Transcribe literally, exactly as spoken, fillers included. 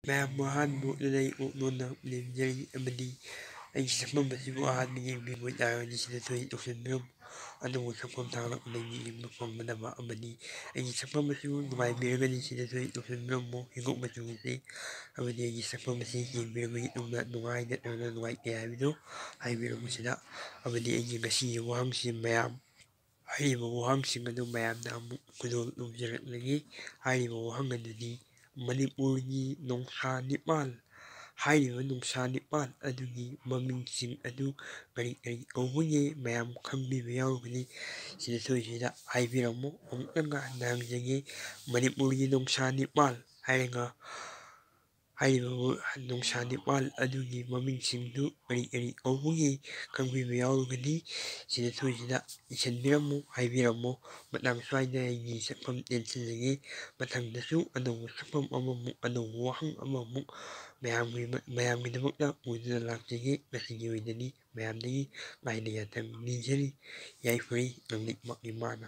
ꯃꯌꯥꯝꯕꯨ ꯑꯍꯥꯟꯕ ꯎꯠꯂꯗ ꯑꯩ ꯑꯣꯛ ꯂꯣꯟꯅ ꯂꯦꯝꯖꯔꯤ ꯑꯃꯗꯤ ꯑꯩꯒꯤ ꯁꯛꯐꯝ ꯑꯁꯤꯕꯨ ꯑꯍꯥꯟꯕ ꯌꯦꯡꯕꯤꯕ ꯑꯣꯏꯇꯥꯔꯒꯗꯤ ꯁꯤꯗ ꯊꯣꯏ ꯇꯧꯁꯤꯟꯕꯤꯔꯝꯃꯨ꯫ ꯑꯗꯨꯕꯨ ꯁꯛꯐꯝ ꯊꯥꯒꯠꯂꯛꯄꯗꯒꯤ ꯌꯦꯡꯕ ꯐꯪꯒꯗꯕ ꯑꯃꯗꯤ ꯑꯩꯒꯤ ꯁꯛꯐꯝ ꯑꯁꯤꯕꯨ ꯅꯨꯡꯉꯥꯏꯕꯤꯔꯒꯗꯤ ꯁꯤꯗ ꯊꯣꯏ ꯇꯧꯁꯤꯟꯕꯤꯔꯝꯃꯨ꯫ ꯍꯤꯒꯣꯛ ꯃꯆꯨ ꯑꯁꯤ ꯑꯃꯗꯤ ꯑꯩꯒꯤ ꯁꯛꯐꯝ ꯑꯁꯤ ꯌꯦꯡꯕꯤꯔꯕ ꯃꯇꯨꯡꯗ ꯅꯨꯡꯉꯥꯏ ꯅꯠꯇ꯭ꯔꯒꯅ ꯅꯨꯡꯉꯥꯏꯇꯦ ꯍꯥꯏꯕꯗꯨ ꯍꯥꯏꯕꯤꯔꯝꯃꯨ ꯁꯤꯗ꯫ ꯑꯃꯗꯤ ꯑꯩꯒꯤ ꯉꯁꯤꯒꯤ ꯋꯥꯍꯪꯁꯤ ꯃꯌꯥꯝ ꯍꯥꯏꯔꯤꯕ ꯋꯥꯍꯪꯁꯤꯡ ꯑꯗꯨ ꯃꯌꯥꯝꯗ ꯑꯃꯨꯛ ꯈꯨꯗꯣꯜ ꯇꯧꯖꯔꯛꯂꯒꯦ꯫ ꯍꯥꯏꯔꯤꯕ ꯋꯥꯍꯪ ꯑꯗꯨꯗꯤ ꯃꯅꯤꯄꯨꯔꯒꯤ ꯅꯣꯡꯁꯥ ꯅꯤꯄꯥꯜ ꯍꯥꯏꯔꯤꯕ ꯅꯣꯡꯁꯥ ꯅꯤꯄꯥꯜ ꯑꯗꯨꯒꯤ ꯃꯃꯤꯡꯁꯤꯡ ꯑꯗꯨ ꯀꯔꯤ ꯀꯔꯤ ꯀꯧꯕꯒꯦ ꯃꯌꯥꯝ ꯈꯪꯕꯤꯕ ꯌꯥꯎꯔꯒꯗꯤ ꯁꯤꯗ ꯊꯣꯏꯁꯤꯗ ꯍꯥꯏꯕꯤꯔꯝꯃꯨ꯫ ꯑꯃꯨꯛꯇꯪꯒ ꯍꯟꯅ ꯍꯪꯖꯒꯦ, ꯃꯅꯤꯄꯨꯔꯒꯤ ꯅꯣꯡꯁꯥ ꯅꯤꯄꯥꯜ ꯍꯥꯏꯔꯒ ꯍꯥꯏꯔꯤꯕ ꯅꯣꯡꯁꯥ ꯅꯤꯄꯥꯜ ꯑꯗꯨꯒꯤ ꯃꯃꯤꯡꯁꯤꯡꯗꯨ ꯀꯔꯤ ꯀꯔꯤ ꯀꯧꯕꯒꯦ ꯈꯪꯕꯤꯕ ꯌꯥꯎꯔꯒꯗꯤ ꯁꯤꯗ ꯊꯣꯏꯁꯤꯗ ꯏꯁꯤꯟꯕꯤꯔꯝꯃꯨ, ꯍꯥꯏꯕꯤꯔꯝꯃꯨ꯫ ꯃꯇꯥꯡ ꯁ꯭ꯋꯥꯏꯗ ꯑꯩꯒꯤ ꯁꯛꯐꯝ ꯇꯦꯟꯁꯤꯜꯂꯒꯦ꯫ ꯃꯊꯪꯗꯁꯨ ꯑꯅꯧꯕ ꯁꯛꯐꯝ ꯑꯃꯃꯨꯛ, ꯑꯅꯧꯕ ꯋꯥꯍꯪ ꯑꯃꯃꯨꯛ ꯃꯌꯥꯝꯒꯤ, ꯃꯌꯥꯝꯒꯤꯗꯃꯛꯇ ꯄꯨꯗꯨꯅ ꯂꯥꯛꯆꯒꯦ꯫ ꯉꯁꯤꯒꯤ ꯑꯣꯏꯅꯗꯤ ꯃꯌꯥꯝꯗꯒꯤ ꯉꯥꯏꯅ ꯌꯥꯊꯪ ꯅꯤꯖꯔꯤ꯫ ꯌꯥꯏꯐꯔꯦ, ꯉꯝꯂꯤꯃꯛ ꯏꯃꯥꯅ꯫